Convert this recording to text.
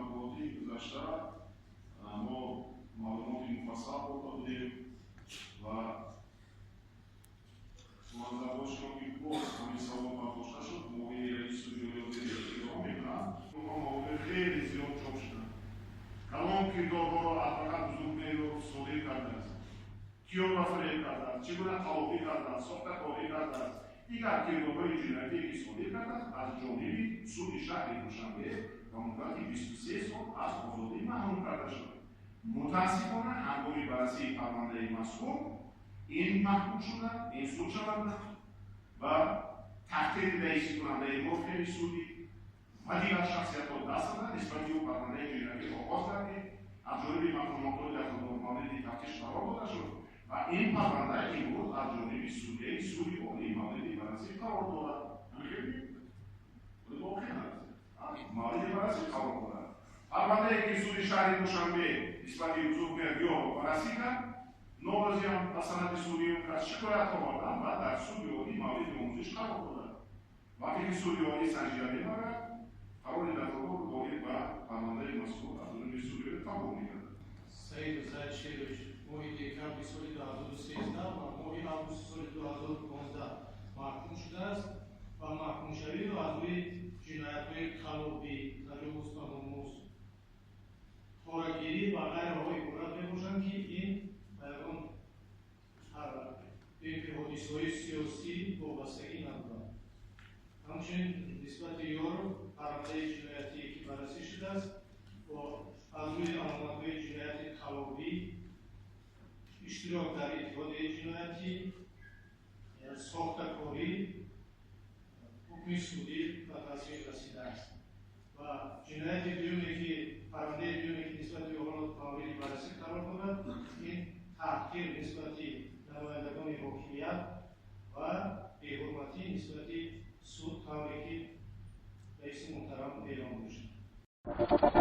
Матбуотии гузашта мо маълумоти муфассал дода будем ва муаззабошон, ки боз ҳамин савол бардошта шуд, муовини раиси суди олӣ мекунад. Маводи хеле зиёд чоп шуданд. Калон кирдорҳоро адвокат Бузургмеҳров содир кардааст, киёро фиреб кардааст, чӣ гуна қалобӣ кардааст, сохтакорӣ кардааст, дигар кирдорҳои ҷиноятие, ки содир кардааст, аз ҷониби суди шаҳри Душанбе ба муддати 23 сол аз озодӣ маҳрум карда шуд. Мутаассифона, ҳангоми баррасии парвандаи мазкур ин маҳкум шуда, ин судшаванда ба таҳқири раисикунандаи морфери судӣ ва дигар шахсиятҳо даст зада, нисбати ӯ парвандаи ҷиноятӣ оғоз гардид, аз ҷониби мақомотҳои дахлдор мавриди тафтиш қарор дода шуд ва ин парванда имрӯз аз ҷониби судяи суди олӣ мавриди баррасӣ қарор дорад. Мавриди баррасӣ қарор дорад. Парвандае, ки суди шаҳри Душанбе нисбати Бузургмеҳр Ёров баррасӣ кард, норозиам ба санади судии он кас шикоят оварданд ва дар суди олӣ мавриди омӯзиш қарор доданд. Вақте ки суди олӣ санҷида мебарад, қарори дахлдор доир ба парвандаи мазкур аз ҷониби суди олӣ қабул мегардад. Саидов Саид Шерович моҳи декабри соли 2013 ва моҳи августи соли 2015 маҳкум шудааст ва маҳкумшавиро аз рӯи ҷиноятҳои қалобӣ, таҷовуз ба номус, порагирӣ ва ғайраҳо иборат мебошанд, ки ин ба ягон ҳодисаҳои сиёсӣ вобастагӣ надорад. Ҳамчунин нисбати Ёров парвандаи ҷиноятие, ки баррасӣ шудааст, аз рӯи аломатҳои ҷинояти қалобӣ, иштирок дар иттиҳодияи ҷиноятӣ, сохтакорӣ ҳукми судӣ ба тасвиб расидааст. Ва ҷинояти дуюме, ки парвандаи дуюме, ки нисбати Ёров мавриди баррасӣ қарор дорад, ин таҳқир нисбати намояндагони ҳокимият ва беҳурматӣ нисбати суд, тавре ки раиси муҳтарам эълон доштанд.